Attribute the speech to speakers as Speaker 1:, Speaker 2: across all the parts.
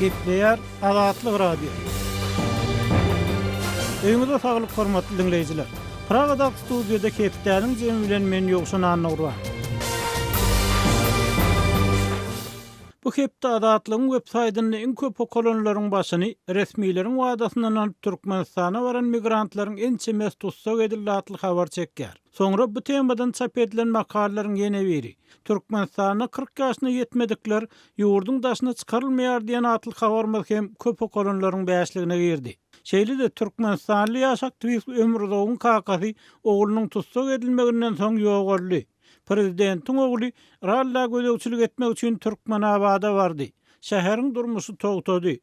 Speaker 1: Gepleýär Azatlyk Radiosy. Öýüňize saglyk hormatly diňleýjiler. Pragadaky studiýada hepdäniň jemi bilen men Ýowşan Annagurban. Bu hepde Azatlygyň web saýtynda iň köp okalanlaryň başyny resmileriň wadasyndan alyp Türkmenistana baran migrantlaryň ençemesi tussag edildi atly habar çekýär. Soňra bu temadan çap edilen makalalaryň ýene biri, Türkmenistanda 40 ýaşyna ýetmedikler ýurduň daşyna çykarylmaýar diýen atly habarymyz hem köp okalanlaryň bäşligine girdi. Şeýle-de türkmenistanly ýaş aktiwist Ömrüzogyň kakasy oglunyň tussag edilmeginden soň ýogaldy. Prezidentiň ogly ralla gözegçilik etmek üçin Türkmenabada bardy. Şäheriň durmuşy togtady.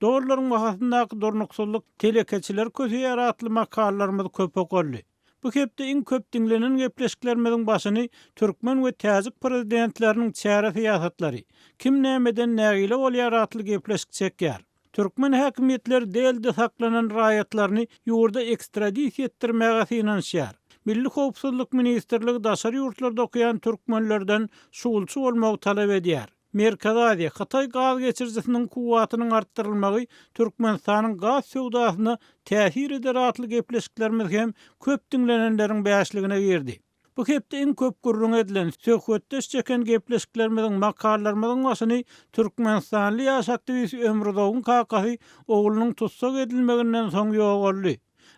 Speaker 1: Dollaryň bahasyndaky durnuksyzlyk telekeçileri köseýär atly makalalarymyz köp okaldy. Bu hepde iň köp diňlenen gepleşiklerimiziň başyny türkmen we täjik prezidentleriniň çäre syýasatlary, kim nämeden nägile bolýar atly gepleşik çekýär. Türkmen häkimiýetleri Delde saklanan raýatlaryny ýurda ekstradisiýa etdirmäge synanyşýar. Milli howpsuzlyk ministrligi daşary ýurtlarda okaýan türkmenlerden şugulçy bolmagy talap edýär. Merkezi Aziýa, Hytaý gaz geçirijisiniň kuwwatynyň artdyrylmagy Türkmenistanyň gaz söwdasyna täsir eder atly gepleşiklerimiz hem köp diňlenenleriň bäşligine girdi. Bu hepde iň köp gürrüňi edilen, söhbetdeş çeken gepleşiklerimiziň, makalalarymyzyň başyny türkmenistanly ýaş aktiwist Ömrüzogyň kakasy oglunyň tussag edilmeginden soň ýogaldy.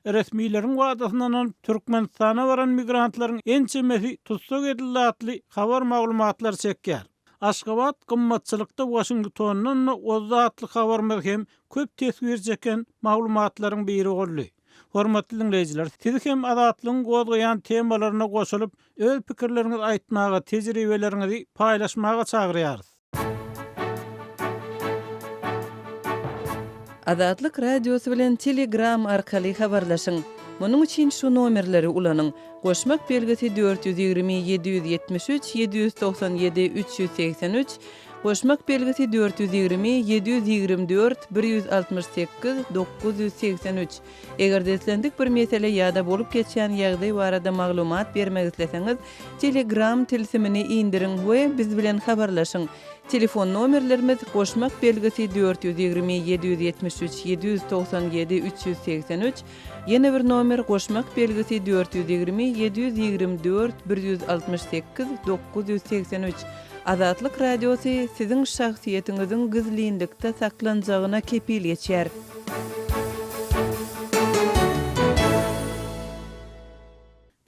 Speaker 1: Resmileriň wadasyna ynanyp Türkmenistana baran migrantlaryň ençemesi tussag edildi atly habar-maglumatlar çekýär. Aşgabat gymmatçylykda Waşingtondan-da ozdy atly habarymyz hem köp teswir çeken maglumatlaryň biri boldy. Hormatly diňleýjiler, siz hem Azatlygyň gozgaýan temalaryna goşulyp, öz pikirleriňizi aýtmaga, tejribeleriňizi paýlaşmaga çagyrýarys.
Speaker 2: Azatlyk Radiosy bilen Telegram arkaly habarlaşyň. Munuň üçin şu nomerleri ulanyň, goşmak belgisi 420 773 797 383, Goşmak belgisi 420 724 168 983 Eger-de islendik bir mesele ýa-da bolup geçýän ýagdaý barada maglumat bermek isleseňiz, Telegram tilsimini indiriň we biz bilen habarlaşyň. Telefon nomerlerimiz, goşmak belgisi 420 773 797 383, ýene bir nomer, goşmak belgisi 420 724 168 983. Azatlyk Radiosy siziň şahsyýetiňiziň gizlinlikde saklanjagyna kepil geçýär.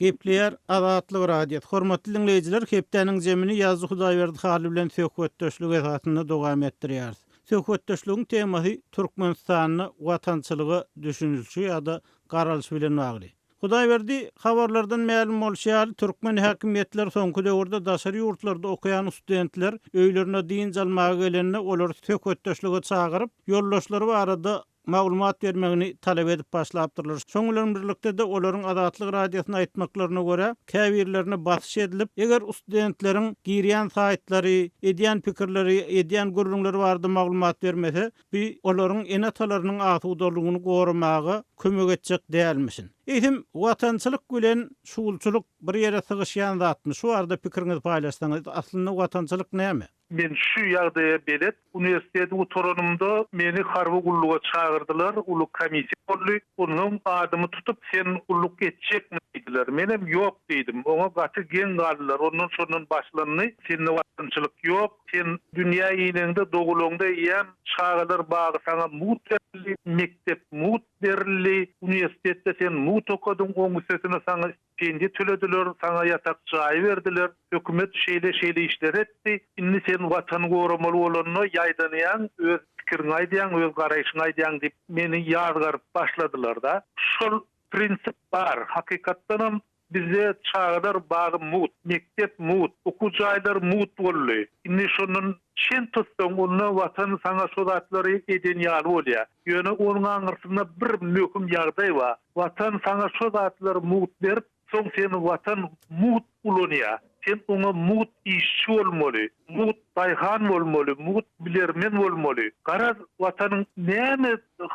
Speaker 1: Gepleýär Azatlyk Radiosy. Hormatly diňleýjiler, hepdäniň zemini Ýazyjy Hudaýberdi Hally bilen söhbetdeşlik esasynda dowam etdirýäris. Söhbetdeşligiň temasy Türkmenistanda watançylyga düşünilişi ýa-da garalyşy bilen bagly. Hudaýberdi, habarlardan mälim bolşy ýaly, türkmen häkimiýetleri soňky döwürde daşary ýurtlarda okaýan studentler öýlerine dynç almaga gelende olary söhbetdeşlige çagyryp, ýoldaşlary barada maglumat bermegini talap edip başlapdyrlar. Şoň bilen birlikde-de olaryň Azatlyk Radiosyna aýtmaklaryna görä, käbirlerine basyş edilip, eger studentleriň girýän saýtlary, edýän pikirleri, edýän gürrüňleri barada maglumat bermese, Bu olaryň ene-atalarynyň asudalygyny goramaga kömek etjek dälmişin. Eýsem, watançylyk bilen şugulçylyk bir ýere sygyşýan zatmy? Şu barada pikiriňizi paýlaşsaňyz, aslynda watançylyk näme?
Speaker 3: Men şu ýagdaýa belet. Uniwersiteti gutaranymda meni harby gulluga çagyrdylar, uly komissiýa boldy. Onsoň adymy tutup, sen gulluk etjekmi diýdiler. Menem ýok diýdim. Oňa gaty geň galdylar. Ondan şondan başlandy. Sende watançylyk ýok. Sen dünýä ineňde, dogulaňda eýýäm çagalar bagy saňa mugt berildi, mekdep mugt berildi, uniwersitetde sen mugt okadyň, oň üstesine saňa stipendiýa tölediler, saňa ýatak jaý berdiler, hökümet şeýle-şeýle işleri etdi. Indi sen Watany goramaly bolanda ýaýdanýaň, öz pikiriňi aýdýaň, öz garaýşyňy aýdýaň diýip, meni ýazgaryp başladylar-da. Şol prinsip bar. Hakykatdanam Bizde çagalar bagy mugt, mekdep mugt, okuw jaýlary mugt boldy. Indi şondan çen tutsaň, onda Watan saňa şo zatlary eden ýaly bolýar. Ýöne onuň aňyrsynda bir möhüm ýagdaý bar. Watan saňa şo zatlary mugt berip, soň seni Watan mugt ulanýar. Sen oňa mugt işçi bolmaly, mugt daýhan bolmaly, mugt bilermen bolmaly. Garaz, Watanyň näme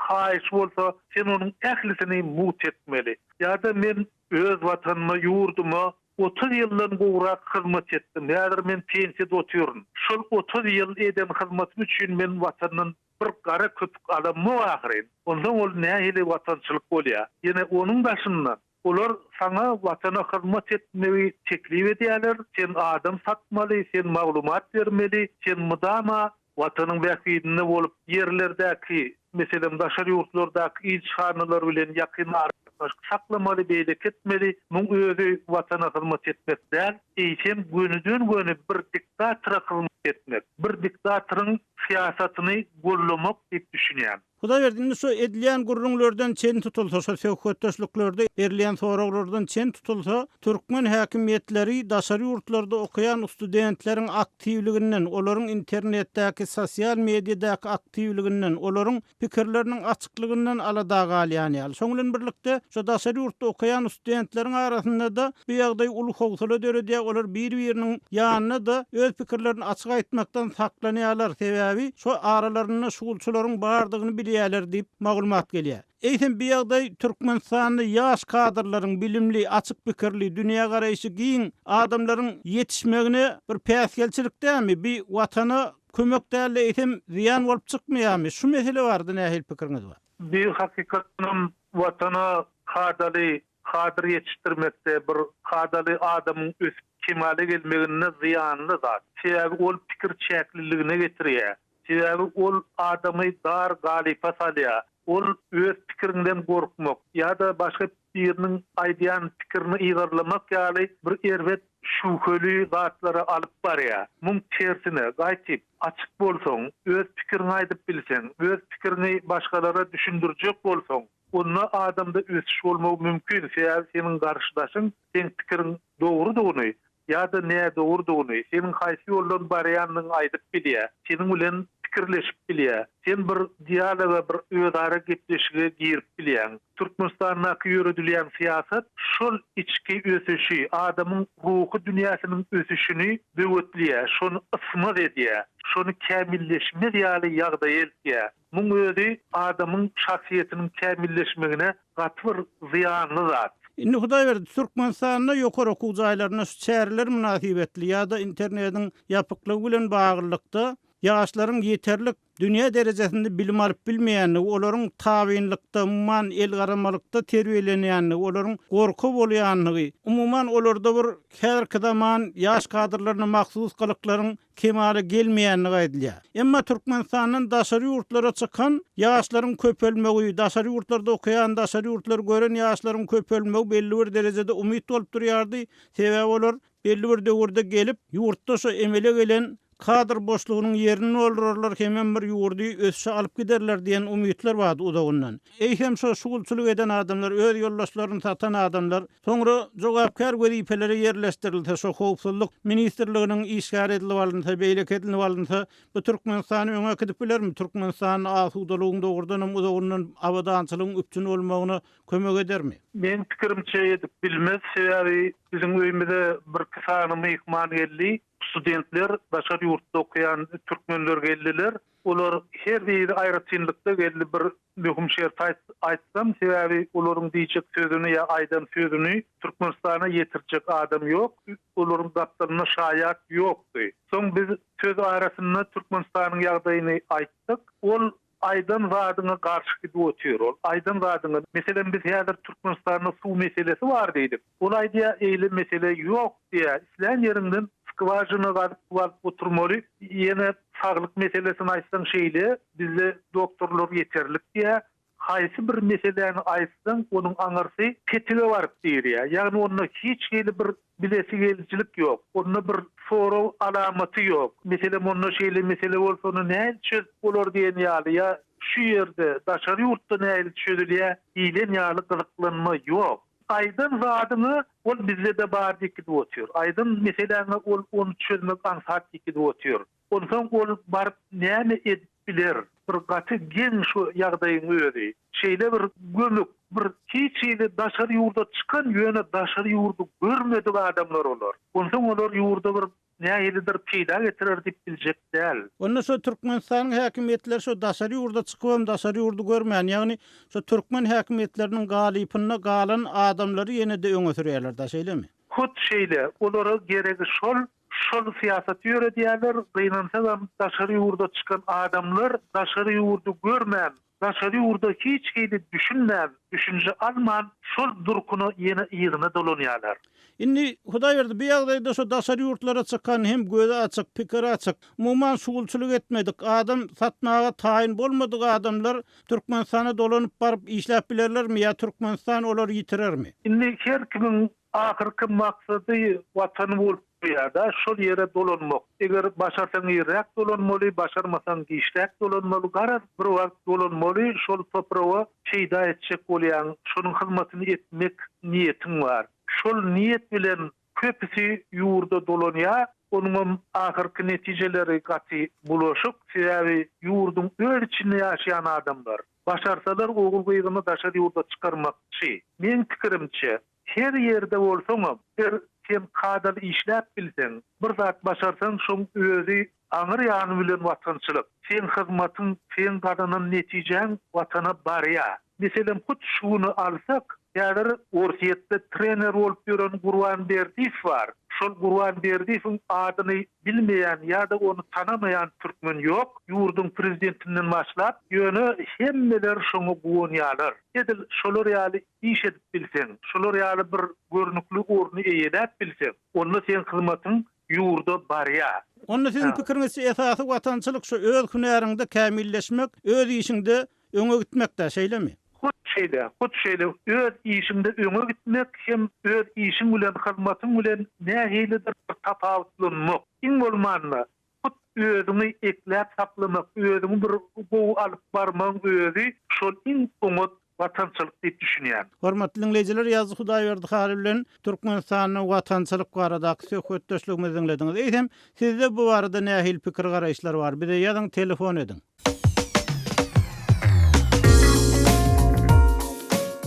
Speaker 3: haýyşy bolsa, sen onuň ählisini mugt etmeli. Ýa-da men öz Watanyma, ýurduma 30 ýyldan gowrak hyzmat etdim. Häzir men pensiýada otyryn. Şol 30 ýyl eden hyzmatym üçin men Watandan. bir gara köpük alamok ahyryn. Onsoň ol nähili watançylyk bolýar? Ýene onuň daşyndan, olar saňa Watana hyzmat etmegi teklip edýärler, sen adam satmaly, sen maglumat bermeli, sen mydama Watanyň bähbidinde bolup, ýerlerdäki, meselem, daşary ýurtlardaky ilçihanalar bilen ýakyn aragatnaşyk saklamaly, beýleki etmeli. Muň özi Watana hyzmat etmek däl, eýsem gönüden-göni bir diktatora hyzmat etmek, bir diktatoryň syýasatyny gollamak diýip düşünýän.
Speaker 1: Hudaýberdi, indi şu edilýän gürrüňlerden çen tutulsa, şu söhbetdeşliklerde berilýän soraglardan çen tutulsa, türkmen häkimiýetleri daşary ýurtlarda okaýan studentleriň aktiwliginden, olaryň internetdäki, sosial mediadaky aktiwliginden, olaryň pikirleriniň açyklygyndan alada galýan ýaly. Şoň bilen birlikde, şu daşary ýurtda okaýan studentleriň arasynda-da bu ýagdaý uly howsala döredýär, olar bir-biriniň ýanynda-da öz pikirlerini açyk aýtmakdan saklanýarlar, sebäbi şo aralarynda şugulçylaryň bardygyny bilýärler diýip, maglumat gelýär. Eýsem, bu ýagdaý Türkmenistanda ýaş kadrlaryň, bilimli, açyk pikirli, dünýägaraýşy giň adamlaryň ýetişmegine bir päsgelçilik dälmi? Bi Watana kömek däl-de, eýsem, zyýan bolup çykmaýarmy? Şu mesele barada nähili pikiriňiz bar?
Speaker 3: Bi hakykatdanam Watana kadaly kadr ýetişdirmekde, bir kadaly adamyň ösüp kemala gelmeginde zyýanly zat. Sebäbi ol pikir çäkliligine getirýär. Sebäbi ol adamy dar galypa salýar. Ol öz pikiriňden gorkmak ýa-da başga biriniň aýdýan pikirini yzarlamak ýaly bir erbet şübheli zatlara alyp barýar. Muň tersine, gaýtyp, açyk bolsaň, öz pikiriňi aýdyp bilseň, öz pikiriňi başgalara düşündirjek bolsaň, onda adamda ösüş bolmagy mümkin, sebäbi seniň garşydaşyň seň pikiriň dogrudygyny ýa-da nädogrudygyny, seniň haýsy ýoldan barýandygyňy aýdyp bilýär, seniň bilen pikirleşip bilýär. Sen bir dialoga, bir özara gepleşige girip bilýäň. Türkmenistandaky ýöredilýän syýasat şol içki ösüşi, adamyň ruhy dünýäsiniň ösüşini böwetleýär, şony ysmaz edýär, şony kämilleşmez ýaly ýagdaýa eltýär. Muň özi adamyň şahsyýetiniň kämilleşmegine gaty bir zyýanly zat.
Speaker 1: Indi Hudaýberdi, Türkmenistanda ýokary okuw jaýlarynda şu çäreler mynasybetli ýa-da internetiň ýapyklygy bilen baglylykda ýaşlaryň ýeterlik dünýä derejesinde bilim alyp bilmeýändigi, olaryň tabynlykda, umuman elgaramalykda terbiýelenýändigi, olaryň gorky bolýandygy, umuman olarda bir häzirki zaman ýaş kadrlaryna mahsus gylyklaryň kemala gelmeýändigi aýdylýar. Emma Türkmenistandan daşary ýurtlara çykan ýaşlaryň köpelmegi, daşary ýurtlarda okaýan, daşary ýurtlary gören ýaşlaryň köpelmegi belli bir derejede umyt bolup durýardy. Sebäbi olar belli bir döwürde gelip, ýurtda şo emele gelen kadr boşlugynyň ýerini doldurarlar hemem bir ýurdy ösüşe alyp giderler diýen umytlar bardy uzagyndan. Eýsem şo şugulçylyk eden adamlar, öz ýoldaşlaryny satan adamlar soňra jogapkär wezipelere ýerleşdirilse, şo howpsuzlyk ministrliginiň işgäri edilip alynsa, beýleki edilip alynsa, bu Türkmenistany öňe äkidip bilermi? Türkmenistanda asudalygyň dogrudanam uzagyndan abadançylygyň üpjün bolmagyna kömek edermi?
Speaker 3: Meň pikirimçe edip bilmez, sebäbi biziň öýümize birki sany myhman geldi, studentler, daşary ýurtda okaýan türkmenler geldiler. Olar her biri aýratynlykda geldi, bir Möhüm şerti aýtsam, sebäbi olaryň diýjek sözüni ýa aýdan sözüni Türkmenistana ýetirjek adam ýok, olaryň gapdalynda şaýat ýokdy. Soň biz söz arasynda Türkmenistanyň ýagdaýyny aýtdyk. Ol aýdan zadyňa garşy gidip otyr. Ol aýdan zadyňa, meselem, biz häzir Türkmenistanda suw meselesi bar diýdik. Ol aýdýar, eýle mesele ýok diýýär. Islän ýeriňden skwažina gazyp suw alyp oturmaly. Ýene saglyk meselesini aýtsaň şeýle, bizde doktorlar ýeterlik diýýär. Haýsy bir meseläni aýtsaň, onuň aňyrsy petige baryp dirýär. Ýagny onda hiç hili bir bilesigelijilik ýok. Onda bir sorag alamaty ýok. Meselem, onda şeýle mesele bolsa, ony nähili çözüp bolar diýen ýaly ýa şu ýerde, daşary ýurtda nähili çözülýär diýlen ýaly gyzyklanma ýok. Aýdan zadyňa ol bizde-de bar diýip gidip otyr. Aýdan meseläňe ol ony çözmek aňsat diýip gidip otyr. Onsoň ol baryp näme edip biler? Bir gaty geň şu ýagdaýyň özi. Şeýle bir gömük, bir hiç hili daşary ýurda çykan ýöne daşary ýurdy görmedik adamlar olar. Onsoň olar ýurda bir nähilidir peýda getirer diýip biljek däl.
Speaker 1: Onda şo Türkmenistanyň häkimiýetleri şo daşary ýurda çykybam daşary ýurdy görmän, ýagny şo türkmen häkimiýetleriniň galypynda galan adamlary ýene-de öňe sürýärler da şeýlemi?
Speaker 3: Hut şeýle, olara geregi şol, şol. Şol syýasaty ýöredýärler. Gynansagam daşary ýurda çykan adamlar daşary ýurdy görmän, daşary ýurda hiç hili düşünmän, düşünje alman şol durkuna ýene yzyna dolanýarlar.
Speaker 1: Indi, Hudaýberdi, bu ýagdaýda şo daşary ýurtlara çykan hem gözi açyk, pikiri açyk, umuman şugulçylyk etmedik, adam satmaga taýyn bolmadyk adamlar Türkmenistana dolanyp baryp işläp bilerlermi ýa Türkmenistan olary ýitirermi?
Speaker 3: Indi her kimiň ahyrky maksady Watany bolup durýar-da, şol ýere dolanmak. Eger başarsaň irräk dolanmaly, başarmasaň giçräk dolanmaly, garaz bir wagt dolanmaly, şol topraga peýda etjek bolýaň, şonuň hyzmatyny etmek niýetiň bar. Şol niýet bilen köpüsi ýurda dolanýar, onuňam ahyrky netijeleri gaty bulaşyk, sebäbi ýurduň öz içinde ýaşaýan adamlar, başarsalar ogul-gyzyny daşary ýurda çykarmakçy. Meň pikirimçe, her ýerde bolsaňam, eger sen kadaly işläp bilseň, bir zat başarsaň, şoň özi aňyr ýany bilen watançylyk. Seň hyzmatyň, seň gazanan netijäň Watana barýar. Meselem, hut şu güni alsak, häzir Orsýetde trener bolup ýören Gurban Berdiýew bar. Şol Gurban Berdiýewiň adyny bilmeýän ýa-da ony tanamaýan türkmen ýok, ýurduň prezidentinden başlap, ýöne hemmeler şoňa guwanýarlar. Edil şolar ýaly iş edip bilseň, şolar ýaly bir görnükli orny eýeläp bilseň, onda seň hyzmatyň ýurda barýar.
Speaker 1: Onda siziň pikiriňizçe esasy watançylyk şu öz hünäriňde kämilleşmek, öz işiňde öňe gitmek-dä, şeýlemi?
Speaker 3: Hut şeýle, hut şeýle. Öz işiňde öňe gitmek hem öz işiň bilen, hyzmatyň bilen nähilidir bir tapawutlanmak. Iň bolmanda, hut özüňi ekläp saklamak, özüňi bir gowy alyp barmagyň özi şol iň oňat watançylyk diýip düşünýän.
Speaker 1: Hormatly diňleýjiler Ýazzy Hudaýberdi Hary bilen Türkmenistanda watançylyk baradaky söhbetdeşligimizi diňlediňiz. Eýsem, sizde bu barada nähili pikir-garaýyşlar bar? Bize ýazyň, telefon ediň.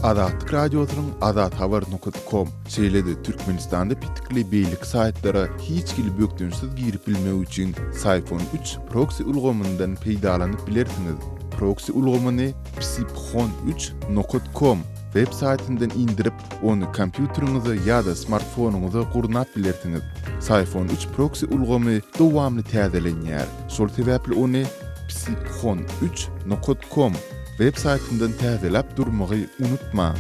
Speaker 4: Azatlyk Radiosynyň azathabar nokat kom, şeýle-de Türkmenistanda petikli beýleki saýtlara hiç hili bökdençsiz girip bilmek üçin Syphon üç proksi ulgamyndan peýdalanyp bilersiňiz. Proksi ulgamyny psiphon üç nokat kom web saýtyndan indirip, ony kompýuteriňize ýa-da smartfonyňyza gurnap bilersiňiz. Syphon üç proksi ulgamy dowamly täzelenýär. Şol sebäpli ony psiphon üç nokat kom web saýtyndan täzeläp durmagy unutmaň.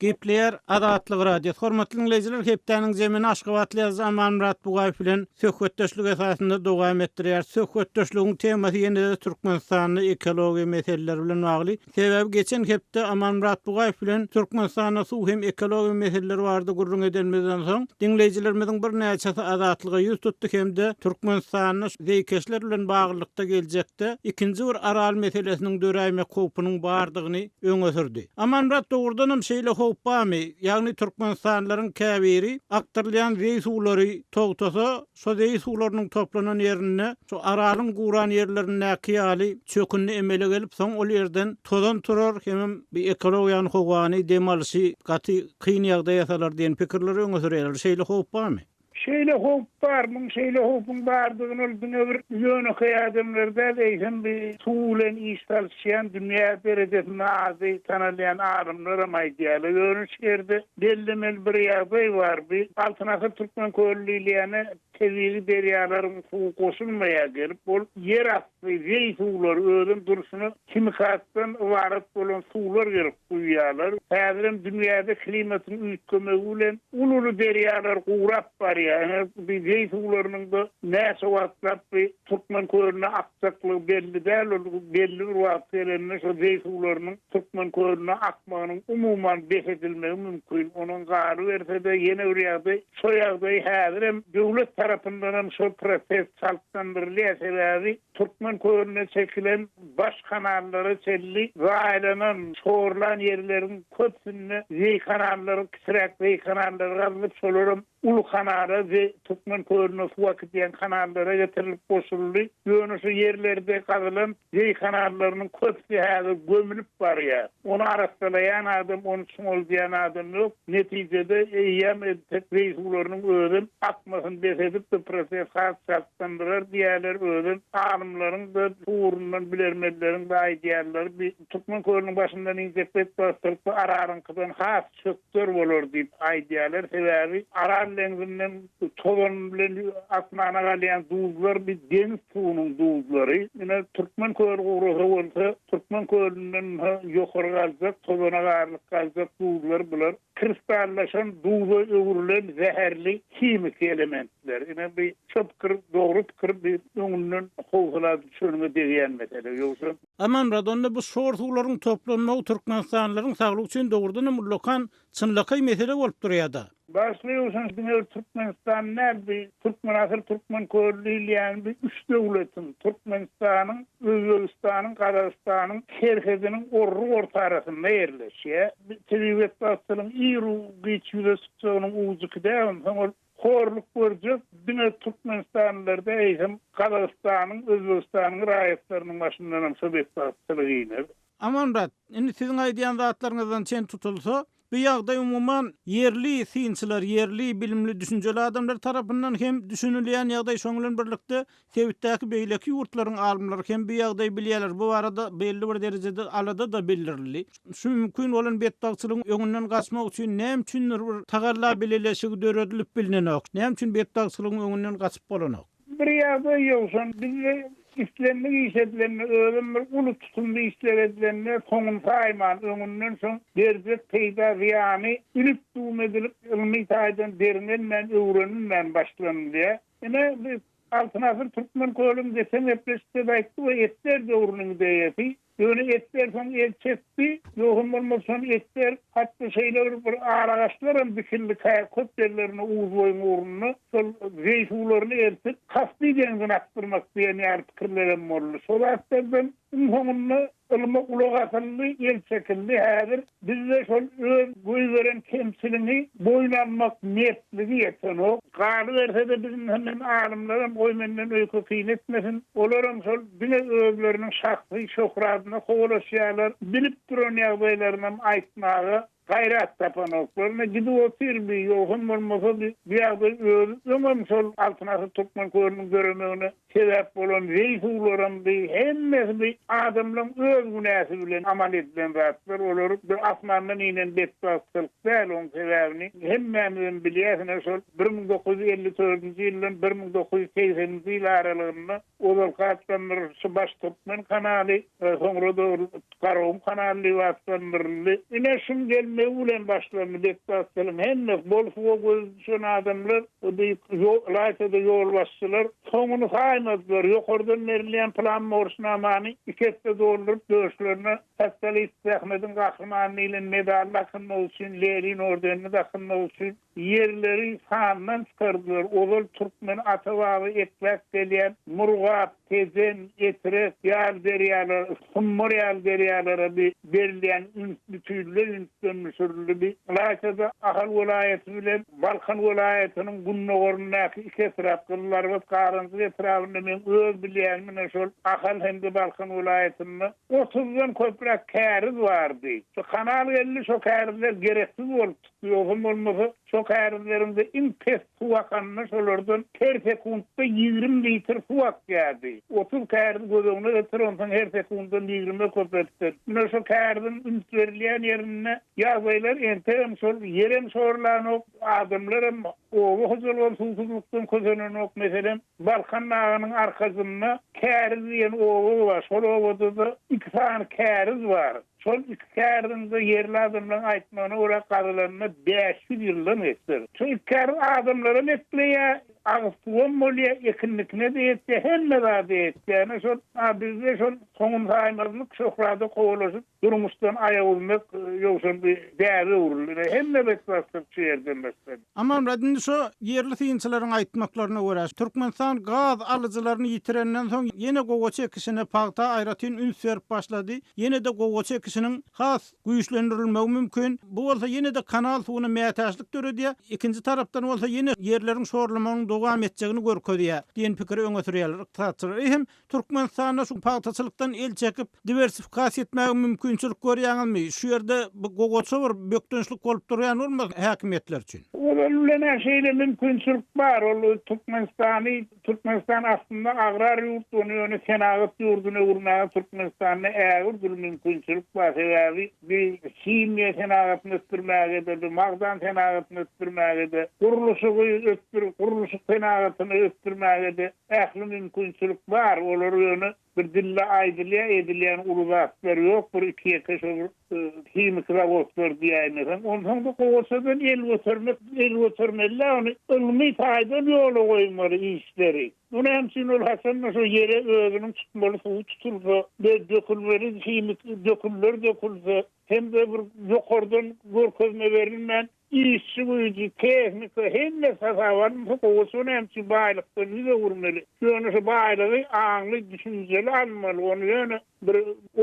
Speaker 1: Gepleýär Azatlyk Radiosy. Hormatly diňleýjiler, hepdäniň jemini aşgabatly ýazyjy Amanmyrat Bugaýew bilen söhbetdeşlik esasynda dowam etdirýäris. Söhbetdeşligiň temasy ýene-de Türkmenistanda ekologiýa meseleleri bilen bagly. Sebäbi geçen hepde Amanmyrat Bugaýew bilen Türkmenistanda suw hem ekologiýa meseleleri barada gürrüň edenimizden soň, diňleýjilerimiziň birnäçesi Azatlyga ýüz tutdy hem-de Türkmenistanda zeýkeşler bilen baglylykda geljekde ikinji bir Aral meselesiniň döräýmek howpunyň bardygyny öňe sürdi. Amanmyrat dogrudanam şeýle howp barmy? Ýagny türkmenistanlylaryň käbiri akdyrylýan zeý suwlary togtasa, şo zeý suwlarynyň toplanan ýerinde şo Aralyň guran ýerlerindäki ýaly çökündi emele gelip, soň ol ýerden tozan turar hemem bir ekologiýany, howany, dem alyşy gaty kyn ýagdaýa salar diýen pikirleri öňe sürýärler. Şeýle howp barmy?
Speaker 5: Şeýle howp bar, muň şeýle howpuň bardygyny ol diňe bir ýönekeý adamlar däl, eýsem bi suw bilen iş salyşýan dünýä derejesinde ady tanalýan alymlaram aýdýarlar. Ýöne şu ýerde bellemeli bir ýagdaý bar, bi Altyn asyr Türkmen köli diýilýäne tebigy derýalaryň suwy goşulmaýar gelip, ol ýer asty zeý suwlary özem durşuna himikatdan ybarat bolan suwlar gelip guýýarlar. Häzirem dünýäde klimatyň üýtgemegi bilen uly-uly derýalar gurap barýar. Ine, bu zeý suwlarynyň-da näçe wagtlap bu Türkmen kölüne akjaklygy belli däl. Ol belli bir wagt gelende şo zeý suwlarynyň Türkmen kölüne akmagynyň umuman bes edilmegi mümkin. Onuň galyberse-de ýene bir ýagdaý, şo ýagdaý häzirem döwlet tarapyndanam şol proses çaltlandyrylýar. Sebäbi Türkmen kölüne çekilen baş kanallara çenli zaýalanan, şorlan ýerleriň köpüsinde zeý kanallary, kiçiräk zeý kanallary gazylyp, şolaram. uly kanala we Türkmen kölüne suw akydýan kanallara getirilip goşuldy. Ýöne şu ýerlerde gazylan zeý kanallarynyň köpüsi häzir gömülip barýar. Ony arassalaýan adam, ony çuňaldýan adam ýok. Netijede, eýýäm entek zeý suwlarynyň özem akmasyny bes edip, bu proses has çaltlandyrar diýýärler. Özem alymlaryň-da, bu ugrundan bilermenleriň-de aýdýanlary bi Türkmen kölüniň başyndan injek betbagtçylyk bu Aralyňkydan has çökder bolar diýip aýdýarlar. Sebäbi Aral deňzinden tozan bilen asmana galýan duzlar bi deňiz suwunyň duzlary. Ine, Türkmen köli gurasa bolsa, Türkmen kölünden ýokary galjak, tozana garylyp galjak duzlar bular kristallaşan duza öwrülen zäherli himiki elementler. Ine, bi şo pikir dogry pikir, bi öňünden howsala düşeniňe degýän mesele. Ýogsa.
Speaker 1: Amanmyrat, onda bu şor suwlaryň toplanmagy türkmenistanlylaryň saglygy üçin dogrudanam ullakan, çynlakaý mesele bolup durýar-da.
Speaker 5: Başga ýogsam diňe bir Türkmenistan däl, bi Türkmen asyl Türkmen köli diýilýän bi üç döwletiň, Türkmenistanyň, Özbegistanyň, Gazagystanyň serhediniň orruk ortarasynda ýerleşýär. Bi tebigy betbagtçylygyň ir-u-giç ýüze çykjagynyň ujy iki däl, onsoň ol Horluk görjek diňe türkmenistanlylar däl, eýsem Gazagystanyň, Özbegistanyň raýatlarynyň başyndanam şo betbagtçylyk iner.
Speaker 1: Amanmyrat, indi siziň aýdýan zatlaryňyzdan çen tutulsa, bu ýagdaý umuman ýerli synçylar, ýerli bilimli, düşünjeli adamlar tarapyndan hem düşünilýän ýagdaý, şoň bilen birlikde sebitdäki beýleki ýurtlaryň alymlary hem bu ýagdaýy bilýärler, bu barada belli bir derejede alada-da bildirildi. Şu mümkin bolan betbagtçylygyň öňünden gaçmak üçin näme üçindir bir tagalla bileleşigi döredilip bilnenok? Näme üçin betbagtçylygyň öňünden gaçyp bolanok?
Speaker 5: Bir ýagdaý ýowşan, bizde islendik iş edilende, özem bir uly tutumly işler edilende soňuny saýman, öňünden şoň berjek peýda-zyýany ülüp-dum edilip, ylmy taýdan derňelmän, öwrenilmän başlanylýar. Ine, biz Altyn asyr türkmen kölüň geçen gepleşikde-de aýtdy we Etler döwrüniň ideýasy. Ýöne Etler soň el çekdi. Ýogsam bolmasa şony Etler, hatda şeýle bir bir aragaçlaram dikildi kä köp ýerlerinde Uzboýuň ugrunda şol zeý suwlaryny eltip Kaspi deňzine akdyrmak diýen ýaly pikirlerem boldy. Şo zatlardan iň soňunda Ylma gulak asyldy, el çekildi. Häzir bizde şol öz goýberen kemçiligiňi boýun almak mertligi ýetenok. Galyberse-de biziň hem alymlaram goý menden öýke-kine etmesin, olaram şol diňe özleriniň şahsy şöhradyna kowalaşýarlar, bilip duran ýagdaýlarynam aýtmaga Gaýrat tapanoklar. Ine, gidip otyr bi, ýogsam bolmasa bi bu ýagdaý özi öňem şol Altyn asyr türkmen kölüniň döremegine sebäp bolan zeý suwlaram bi, hemmesi bi adamlaň öz günäsi bilen amal edilen zatlar. Olar bir asmandan inen betbagtçylyk däl, oň sebäbini hemmämizem bilýäs. Ine, şol 1954-nji ýyldan 1980-nji ýyl aralygynda Ozalky atlandyrylyşy Baş Türkmen kanaly, soňra-da ol Garagum kanaly diýip atlandyryldy. Ine, şuň gelmegi bilen başlandy betbagtçylygyň hemmesi. Bol suwa gözi düşen adamlar, beýik, ylaýta-da ýolbaşçylar soňuny saýmadylar. Ýokardan berilýän plan-borçnamany iki esse dolduryp, döşlerine Sosialist Zähmediň Gahrymany diýlen medaly dakynmak üçin, Lenin ordenini dakynmak üçin Ýerleri sandan çykardylar. Ozal türkmen ata-baba ekläp gelýän Murgap, Tejen, Etrek ýaly derýalar, Sumbar ýaly derýalara bi berilýän üns bütinleý ünsden düşürildi. Bi ylaýta-da Ahal welaýaty bilen Balkan welaýatynyň gündogaryndaky iki etrap, Gyzylarbat, Garanjyk etrabynda meň öz bilýänim ine şol Ahal hem-de Balkan welaýatynda otuzdan köpräk käriz bardy. Şu kanal geldi, şo kärizler gereksiz bolup Ýogsam bolmasa, şo kärizleriňde iň pes suw akanda şolardan her sekuntda 20 litr suw akýardy. 30 käriz göz öňüne getir, onsoň her sekundan ýigrime köpeltsen. Ine şo käriziň üns berilýän ýerinde ýagdaýlar entegem şol, ýerem şorlanok, adamlaram, oba hojalygam suwsuzlykdan kösenenok. Meselem, Balkan dagynyň arkasynda Käriz diýen oba bar, şol obada-da iki sany käriz bar. Şol iki käriziň-de ýerli adamlaryň aýtmagyna görä gazylanyna 500 ýyldan geçipdir. Şu iki käriz adamlaram ekleýär. agyz suwam bolýar, ekinlikine-de ýetýär, hemme zada ýetýär. Ine şol, a bizde şol soňuny saýmazlyk, şöhrada kowalaşyp, durmuşdan aýak üzmek ýowşan bir däbe öwrüldi. Ine hemme betbagtçylyk şu ýerden başlanýar.
Speaker 1: Amanmyrat, indi şu ýerli synçylaryň aýtmaklaryna görä, Türkmenistan gaz alyjylaryny ýitirenden soň ýene gowaça ekişine pagta aýratyn üns berip başlady. Ýene-de gowaça ekişiniň has güýçlendirilmegi mümkin. Bu bolsa ýene-de kanal suwuna mätäçlik döredýär. Ikinji tarapdan bolsa ýene ýerleriň şorlamagynyň dowam etjegini görkezýär diýen pikiri öňe sürýärler ykdysatçylar. Eýsem, Türkmenistanda şu pagtaçylykdan el çekip, diwersifikasiýa etmäge mümkinçilik görýäňizmi? Şu ýerde bu gowaça bir bökdençlik bolup durýan bolmasyn häkimiýetler üçin?
Speaker 5: Ozaly bilen-ä şeýle mümkinçilik bar. Ol Türkmenistany, Türkmenistan aslynda agrar ýurt, ony ýöne senagat ýurduna öwürmäge Türkmenistanda ägirt uly mümkinçilik bar. Sebäbi bir himiýa senagatyny ösdürmäge-de, bir magdan senagatyny ösdürmäge-de, gurluşygy ösdür, gurluşyk senagatyny ösdürmäge-de Ähli mümkinçilik bar, olar ýöne bir dilde aýdylýar, edilýän uly zatlar ýok, bir iki-ýeke şo bir himiki zawodlar diýäýmeseň. Onsoň-da gowaçadan el götermek, el götermeli-dä ony ylmy taýdan ýola goýmaly işleri. Bu näme üçin ol haçan-da şo ýere özüniň tutmaly suwy tutulsa, dökülmeli himiki dökünler dökülse, hem-de bir ýokardan görkezme berilmän, Işçi güýji, tehnika, hemmesi hasaba alynsa gowaça näme üçin baýlykdan ýüz öwürmeli? Ýöne şu baýlygy aňly, düşünjeli almaly. Ony ýöne bir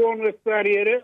Speaker 5: on gektar ýere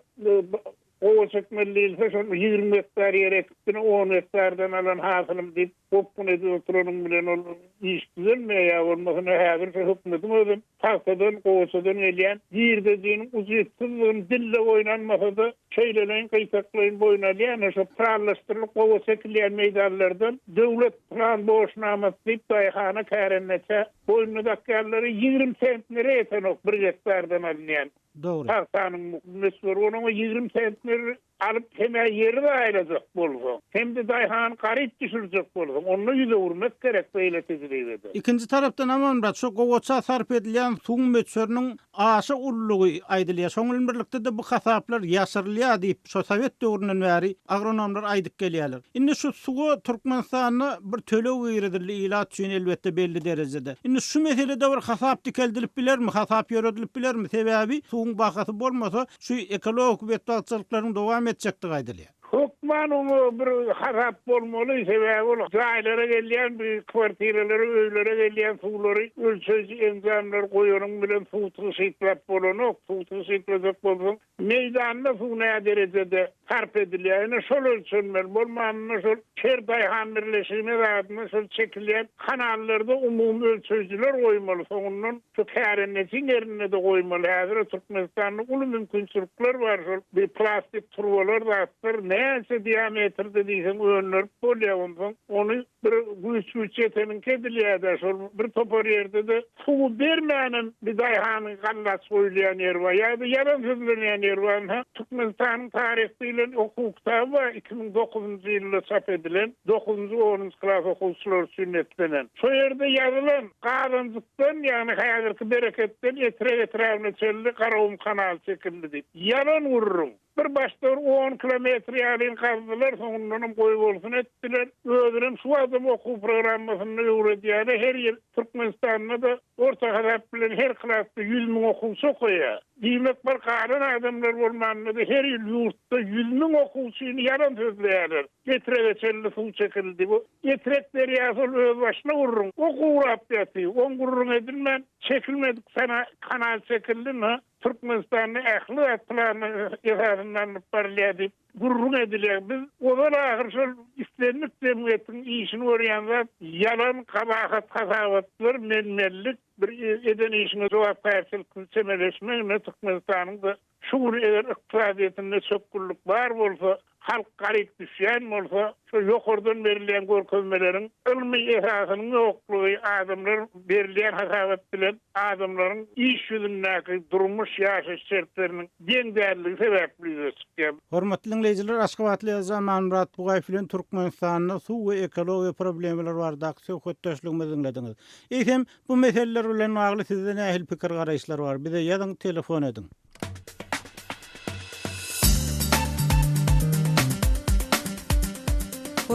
Speaker 5: gowaça ekmeli diýilse, şol 20 gektar ýere ekip diňe on gektardan alan hasylym diýip gopgun edip oturanyň bilen ol iş düzelmeýär. Ýa bolmasa häzir şu hökümetiň özem pagtadan, gowaçadan gelýän girdejiniň ujypsyzlygyny dille boýun almasa-da, şeýleleýin gytaklaýyn boýun alýar. Ine, şo planlaşdyrylyp gowaça ekilýän meýdanlardan döwlet plan borçnamasy diýip daýhana, kärendeçä boýnuna dakýanlary 20 sentnere ýetenok bir gektardan alynýan
Speaker 1: Dogry.
Speaker 5: pagtanyň möçberi. Onuň 20 sentner Alyp hem-ä ýeri zaýalajak bolsaň, hem-de daýhany garyp düşürjek bolsaň, onda ýüz öwürmek gerek beýle tejribeden.
Speaker 1: Ikinji tarapdan Amanmyrat, şu gowaça sarp edilýän suwuň möçberiniň aşa ululygy aýdylýar. Şoň bilen birlikde-de bu hasaplar ýaşyrylýar diýip, şo sowet döwründen bäri agronomlar aýdyp gelýärler. Indi şu suwa Türkmenistanda bir töleg girizildi, ilat üçin elbetde belli derejede. Indi şu meselede bir hasap dikeldilip bilermi, hasap ýöredilip bilermi? Sebäbi suwuň bahasy bolmasa, Şu ekologik betbagtçylyklaryň dowam etjekdigi aýdylýar.
Speaker 5: Hökman oňa bir hasap bolmaly, sebäbi ol jaýlara gelýän, bir kwartiralara, öýlere gelýän suwlary ölçeýji enjamlar goýanyň bilen suw tygşytlap bolanok. Suw tygşytlajak bolsaň, meýdanda suw näderejede sarp edilýär, ine şol ölçenmeli. Bolmanynda şol her daýhan birleşigine zadyna şol çekilýän kanallarda umumy ölçeýjiler goýmaly. Soňundan Şu kärendeçiň ýerinde-de goýmaly. Häzir Türkmenistanda uly mümkinçilikler bar. Şol bir plastik turbalar zatlar näçe diametrde diýseň öndürip bolýar. Onsoň ony bir güýç-güýç ýeteniňki edilýär-de. Şol bir topar ýerde-de suwy bermänem bir daýhanyň gallaç goýulýan ýeri bar. Ýa-da ýalan sözlenýän ýeri bar. Ynha, Türkmenistanyň taryhy diýlen okuw kitaby bar, 2009-njy ýylda çap edilen, dokuzynjy, onunjy klas okuwçylary üçin niýetlenen. Şo ýerde ýazylan Gazanjykdan, ýagny häzirki Bereketden Etrek etrabyna çenli Garagum kanaly çekildi diýip. Ýalan gürrüň. Bir başda bir on kilometr ýalyny gazdylar, soňundanam goýbolsun etdiler. Özünem şu wagtam okuw programmasynda öwredýärler. Her ýyl Türkmenistanda-da orta hasap bilen her klasda 100 müň okuwçy okaýar. Diýmek, bir galan adamlar bolmanda-da her ýyl ýurtda 100 müň okuwçyny ýalan sözleýärler. Etrege çenli suw çekildi. Bu Etrek derýasy ol özbaşyna gürrüň. O gurap ýatyr. Oň gürrüňi edilmän, çekilmedik sana kanal çekildi. Ynha, Türkmenistanda ähli zat plan esasynda alnyp barylýar diýip gürrüň edilýär. Biz ozal-ahyr şol islendik jemgyýetiň işini görýän zat ýalan, gabahat hasabatlar, men-menlik, bir eden işiňe jogapkärçiliksiz çemeleşme ine Türkmenistanyň-da Şu gün eger ykdysadyýetinde çökgünlik bar bolsa, halk garyp düşýän bolsa, şo ýokardan berilýän görkezmeleriň ylmy esasynyň ýoklugy, adamlar berilýän hasabat bilen adamlaryň iş ýüzündäki durmuş, ýaşaýyş şertleriniň deň dälligi sebäpli ýüze çykýar.
Speaker 1: Hormatly diňleýjiler, Aşgabatly ýazyjy Amanmyrat Bugaýew bilen Türkmenistanda suw we ekologiýa problemalary baradaky söhbetdeşligimizi diňlediňiz. Eýsem, Bu meseleler bilen bagly sizde nähili pikir-garaýyşlar bar? Bize ýazyň, telefon ediň.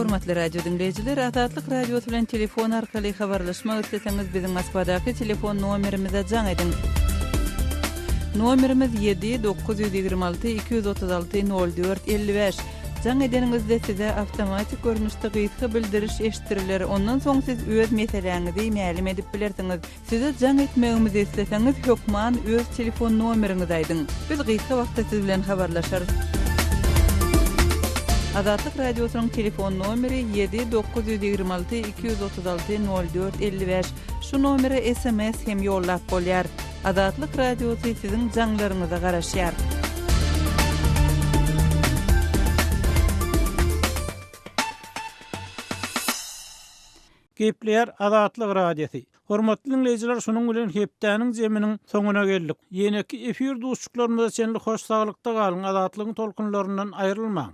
Speaker 2: Hormatly radio diňleýjiler, Azatlyk Radiosy bilen telefon arkaly habarlaşmak isleseňiz biziň Moskwadaky telefon nomerimize jaň ediň. Nomerimiz 7 926 236 04 55. Jaň edeniňizde size awtomatik görnüşde gysga bildiriş eşitdiriler, ondan soň siz öz meseläňizi mälim edip bilersiňiz. Size jaň etmegimizi isleseňiz hökman öz telefon nomeriňizi aýdyň. Biz gysga wagtda siz bilen habarlaşarys. Azatlyk Radiosynyň telefon nomeri 7 926 236 04 55. Şu nomere sms hem ýollap bolýar. Azatlyk Radiosy siziň jaňlaryňyza garaşýar.
Speaker 1: Gepleýär Azatlyk Radiosy. Hormatly diňleýjiler şunuň bilen hepdäniň jeminiň soňuna geldik. Ýeneki efir duşuşyklarymyza çenli hoş saglykda galyň Azatlygyň tolkunlaryndan aýrylmaň.